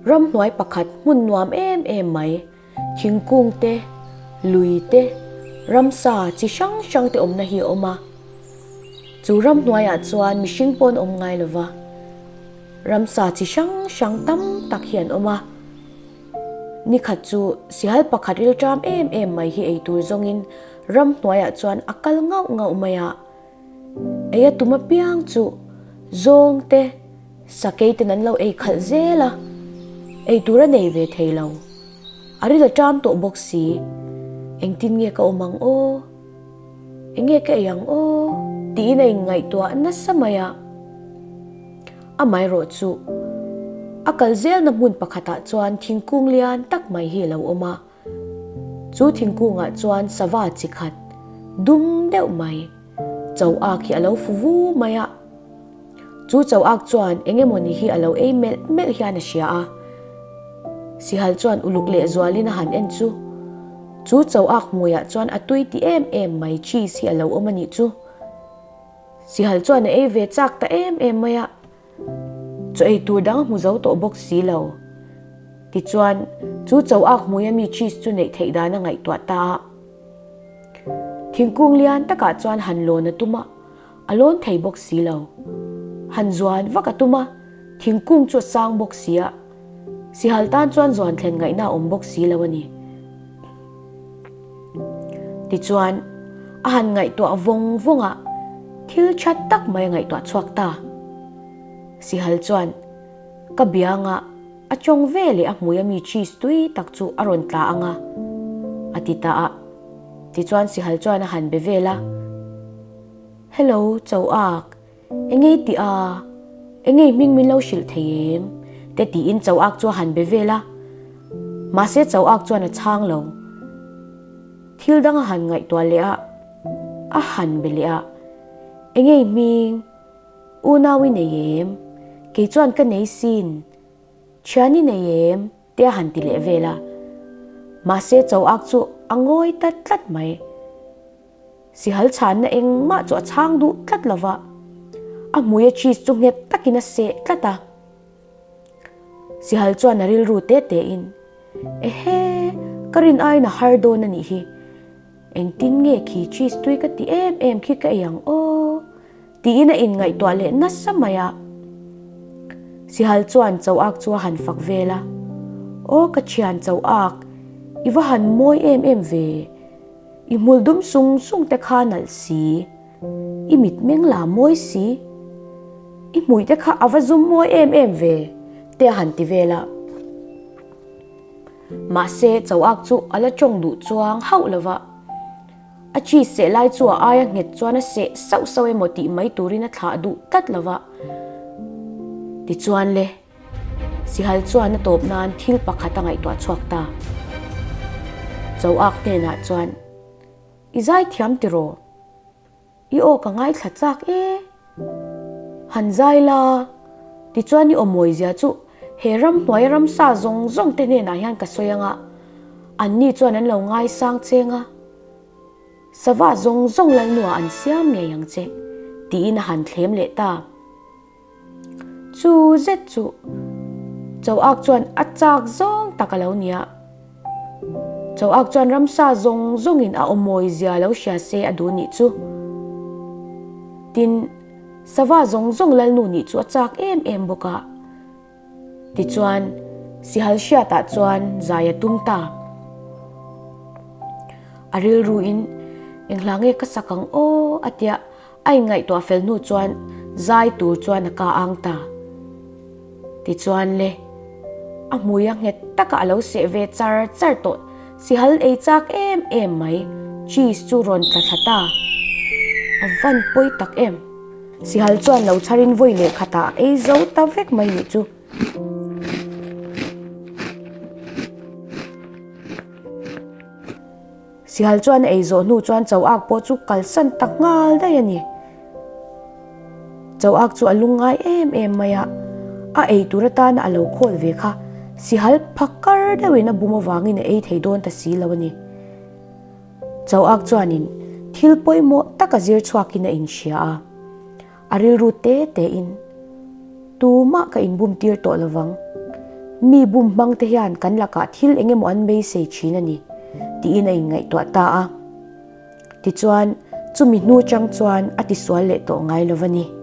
Ramhnuai pakhat hmun nuam em em mai, thingkung te, lui te, ramsa chi hrang hrang te awmna hi a awm a. Chu ramhnuaiah chuan mihring pawh an awm ngai lo va, ramsa chi hrang hrang tam tak hi an awm a. Nikhat chu sihal pakhat rilṭam em em mai hi eitur zawngin ramhnuaiah chuan a kal ngauh ngauh mai a. Ei a tum apiang chu zawng te sakei ten an lo ei khalh zel a, ei tur a nei ve thei lo. A ril a ṭam tawh bawk si, engtin nge ka awm ang aw? Enge ka ei ang aw? Tiin a inngaihtuah nasa mai a. Amaherawh chu a kal zelna hmun pakhatah chuan thingkung lian tak mai hi a lo awm a. Chu thingkungah chuan sava chi khat dum deuh mai cho ak hi a lo fu vu mai a. Chu cho ak chuan eng emawni hi a lo ei melh melh hian a hria a. Sihal chuan uluk leh zualin a han en chu. Chu cho ak hmuiah chuan a tui ti em em mai cheese hi a lo awm a nih chu. Sihal chuan a ei ve chak ta em em mai a. Chaw ei tur dang a hmu zo tawh bawk si lo. Tichuan, chu chaw ak hmui a mi cheese chu neih theih dan a ngaihtuah ta a. Thingkung lian takah chuan han lawn a tum a, a lawn thei bawk si lo. Han zuan vak a tum a, thingkung chu a sang bawk si a. Sihal tan chuan zuan thlen ngaihna a awm bawk si lo a ni. Tichuan, a han ngaihtuah vawng vawng a, thil tha tak mai a ngaihtuah chhuak ta. Sihal chuan, Ka bianga a chawng ve leh a hmui ami cheese tui tak chu a rawn tla ang a, a ti ta a. Tichuan Sihal chuan a han be vel a, Hello, Chauak, Enge i tih a? Enge i hming min lo hrilh thei em? Te tiin Chau Ak chu a han be vel a. Mahse Chau Ak chuan a chhang lo. Thil dang a han ngaihtuah leh a, a han be leh a. Enge i hming? Unau i nei em? Kei chuan ka nei sin. Thian i nei em? Te a han ti leh vel a. Mahse Chau Ak chu a ngawi ta tlat mai. Sihal chhanna engmah chu a chhang duh tlat lo va, a hmuia cheese chu nghet takin a seh tlat a. Sihal chuan a rilru te tein, Ehe, ka rin aiin a har dawn a nih hi. Engtin nge khi cheese tui ka ti em em khi ka ei ang aw? Tiin a inngaihtuah leh nasa mai a. Sihal chuan Chauak chu a han fak vel a, Aw ka thian Chauak, i va han mawi em em ve. I hmul dum sung sung te kha nalh si, i mit meng la mawi si, i hmui te kha a va zum mawi em em ve, te a han ti vel a. Mahse, Chauak chu a la tawng duh chuang hauh lo va. A cheese seh lai chu a aia nghet chuan a seh sauh sauh emaw tih mai turin a thlah duh tlat lo va. Tichuan le, Sihal chuan a tawp nan thil pakhat a ngaihtuah chhuak ta. Chauak hnenah chuan, I zaithiam tiraw? I aw ka ngaithla chak e. Han zai la, tichuan i aw mawizia chu he ramhnuai ramsa zawng zawng te hnenah hian ka sawi ang a, anni chuan an lo ngaisang cheng a, sava zawng zawng lalnuah an siam ngei ang che, tiin a han thlem leh ta. Chu zet chu Chauak chuan a chak zawng tak a lo nia. Chauak chuan ramsa zawng zawngin a awmawi zia lo hria se a duh nih chu. Tin, sava zawng zawng lalnu nih chu a chak em em bawk a. Tichuan, Sihal hriatah chuan zai a tum ta. A rilruin, Enghla nge ka sak ang aw? a tia. A inngaihtuah fel hnu chuan zai tur chuan a ka ang ta. Tichuan le, a hmui a nghet taka a lo seh ve char char tawh, sihal ei chak em em mai, cheese chu rawn tla thla ta. A van pawi tak em! Sihal chuan lo chharin vawi leh khatah a ei zo ta vek mai nih chu. Sihal chuan a ei zawh hnu chuan Chauak pawh chu kalsan ta nghal daih a ni. Chauak chu a lungngai em em mai a, a ei tur atana a lo khawl ve kha Sihal phakar deuhin a bum avangin a ei thei dawn ta si lo a ni. Chauak chuanin thil pawimawh tak a zir chhuakin a inhria a, a rilru te tein, Tumah ka inbum tir tawh lovang. Mi bum hmang te hian kan lakah thil eng emaw an beisei thin a ni, tiin a inngaihtuah ta a. Tichuan, chumi hnu chang chuan a tisual leh tawh ngai lo va ni.